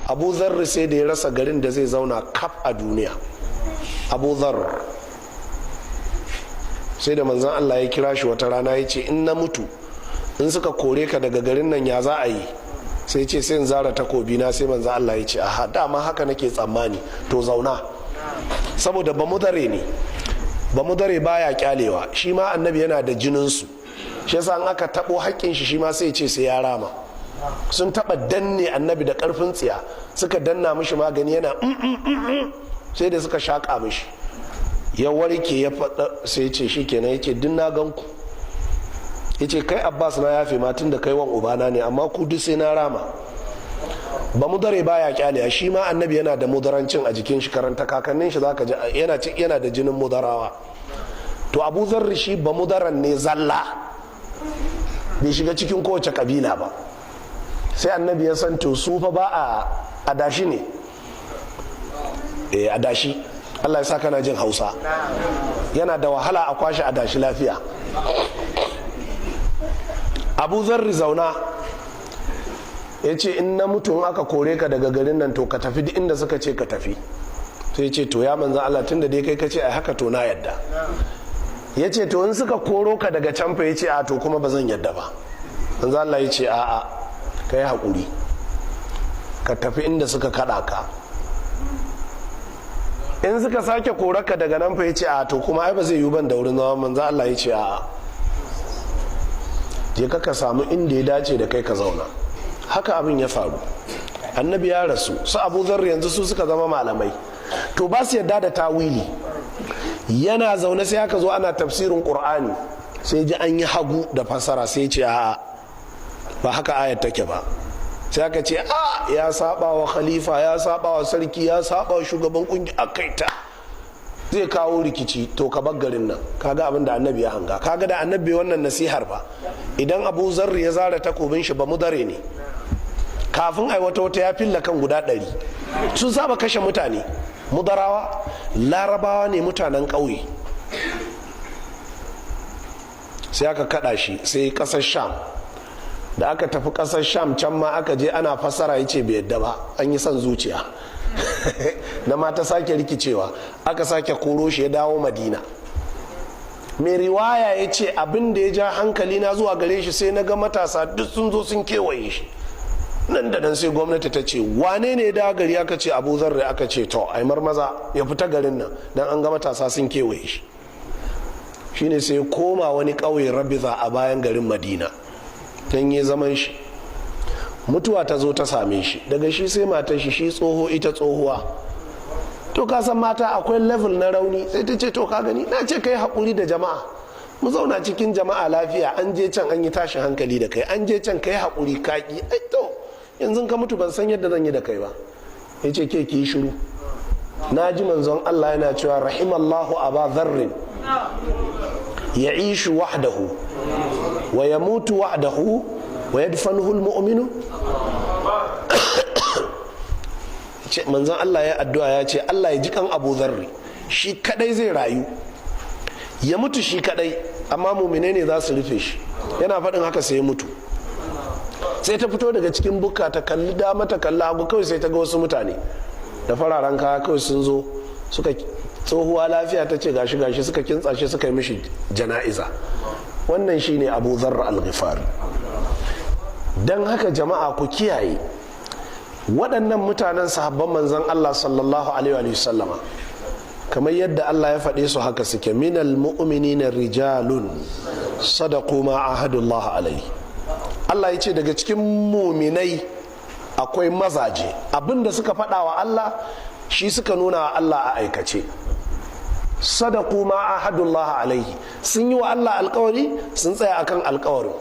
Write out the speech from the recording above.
Abu Zarri sai da ya rasa garin da zai zauna kaf a duniya. Abu Zarr sai da manzan Allah ya kira shi wata rana, ya ce, "In na mutu, in suka kore ka daga garin nan, ya za a yi?" Sai ce, "Sai in zara takobi na." Sai manzan Allah ya ce, "Aha, dama haka nake tsammani, to zauna." Saboda ba mudare ne, ba mudare baya kyalewa. Shi ma Annabi yana da jininsu, shi yasa in aka tabo haƙƙin shi, shi ma sai ce sai ya rama. Sun taba danne Annabi da karfin tsiya, suka danna mishi magani yana, sai da suka shaƙa mishi ya warke, ya faɗa, sai ce shi kenan. Ya ce, "Duk na gan ku." Ya ce, "Kai Abbas na yafe ma tun da kai wan ubana ne, amma ku duk sai na rama." Ba mudare baya kyale. Shi ma Annabi yana da mudarancin a jikin shi. Karanta kakannin shi, zaka ji yana da jinin Mudarawa. To, Abu Zarri shi ba Mudaran ne zalla, bai shiga cikin kowace kabila ba. Sai Annabi ya san to su fa ba a adashi ne. Eh, adashi, Allah ya sa kana jin Hausa, yana da wahala a kwashe adashi lafiya. Abu Zarri, zauna. Ya ce, "In na mutu, in aka kore ka daga garin nan, to ka tafi duk inda suka ce ka tafi." Sai ce, "To ya manzan Allah, tun da dai kai ka ce ai haka, to na yadda." Ya ce, "To in suka koro ka daga can fa?" Ya ce, "A to kuma ba zan yadda ba." Manzan Allah ya ce, "A'a, ka yi haƙuri, ka tafi inda suka kaɗa ka. In suka sake kora ka daga nan fa?" Ya ce, "A to kuma ai ba zai yi ban da wurin zama." Manzan Allah ya ce, "A'a, je ka samu inda ya dace da kai ka zauna." Haka abin ya faru. Annabi ya rasu, su Abu Zar yanzu su suka zama malamai. To, ba su yadda da tawili. Yana zaune sai aka zo ana tafsirin Qur'ani, sai ji an yi hagu da fasara, sai ce, "A'a, ba haka ayat take ba." Sai aka ce, "A ya saba wa khalifa, ya saba wa sarki, ya saba wa shugaban kungiya, kai ta zai kawo rikici, to ka bar garin nan." Kaga abin da Annabi ya hanga. Kaga da Annabi wannan nasihar ba, idan Abu Zarri ya zara takobin shi, ba Mudare ne, kafin ai wata wata ya filla kan guda 100. Sun saba kashe mutane. Mudarawa Larabawa ne, mutanen ƙauye. Sai aka kada shi sai ƙasar Sham. Da aka tafi ƙasar Sham, can ma aka je ana fassara, ya ce bai yadda ba, an yi son zuciya. Na mata sake rikicewa, aka sake koro shi, ya dawo Madina. Mai riwaya ya ce, abin da ya ja hankali na zuwa gare shi, sai na ga matasa duk sun zo sun kewaye shi. Nan da nan sai gwamnati ta ce, "Wane ne da gari?" Aka ce, "Abu Zarri." Aka ce, "To, ai marmaza ya fita garin nan, dan an ga matasa sun kewaye shi." Shine sai koma wani ƙauye, Rabiza, a bayan garin Madina, don yi zaman shi. Mutuwa ta zo ta same shi, daga shi sai matar shi, shi tsoho, ita tsohuwa. To, ka san mata akwai level na rauni. Sai ta ce, "To, ka gani, na ce kai haƙuri da jama'a, mu zauna cikin jama'a lafiya. An je can an yi tashin hankali da kai, an je can, kai haƙuri kaki. Ai to yanzu ka mutu, ban san yadda zan yi da kai ba." Ya ce, "Ke, ki yi shiru. Na ji Manzon Allah yana cewa, rahimallahu Aba Dharrin, ya'ishu wahdahu wa yamutu wahdahu wa yadfanuhu almu'minu." Manzon Allah ya addu'a, ya ce Allah ya ji kan Abu Zarri, shi kadai zai rayu, ya mutu shi kadai, amma mumine ne za su rufe shi. Yana faɗin haka sai ya mutu. Sai ta fito daga cikin bukka, ta kalli dama, ta kalli hagu, kawai sai ta ga wasu mutane da fararen kaya kawai sun zo. Suka, "Tsohuwa, lafiya?" Ta ce, "Gashi gashi." Suka kintsa shi, suka yi mishi jana'iza. Wannan shine Abu Zarra al-Ghifari. Don haka jama'a, ku kiyaye waɗannan mutanen, sahabban Manzon Allah sallallahu alaihi wa sallama. Kamar yadda Allah ya faɗe su, haka suke: minal mu'minina rijalun sadaqu ma ahadullah alaihi. Allah ya ce daga cikin muminai akwai mazaje, abinda suka faɗa wa Allah shi suka nuna wa Allah a aikace. Sadaqu ma ahadullah alaihi, sun yi wa Allah alkawari, sun tsaya akan alkawarin.